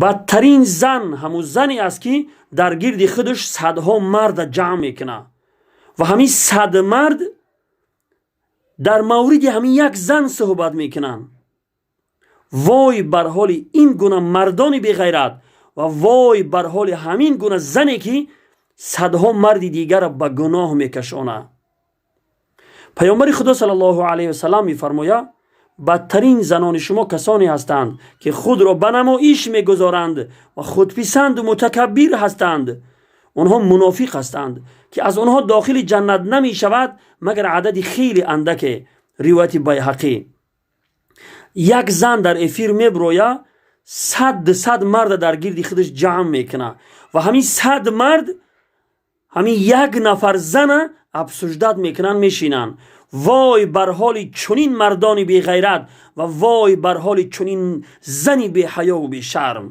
Бадтарин зан ҳамун зане аст, ки дар гирди худаш садҳо марда ҷамъ мекунад ва ҳамин 100 мард дар мавриди ҳамин як зан суҳбат мекунанд. Вой бар ҳоли ин гуна мардони беғайрат ва вой бар ҳоли ҳамин гуна зане, ки садҳо марди дигарро ба гуноҳ мекашонад. Паёмбари Худо саллаллоҳу алайҳи васалам мефармояд: «Бадтарин занони шумо касоне ҳастанд, ки худро ба намоиш мегузоранд ва худписанду мутакаббир ҳастанд. Онҳо мунофиқ ҳастанд, ки аз онҳо дохили ҷаннат намешавад, магар адади хеле андаке». Ривояти Байҳақӣ. Як зан дар эфир меброя, 100-200 марда дар гирди худаш ҷамъ мекунад ва ҳамин 100 мард ҳамин як нафар зана обсуждать мекунанд, мешинанд. Вой бар ҳоли чунин мардони беғайрат ва вой бар ҳоли чунин зани беҳаёву бешарм.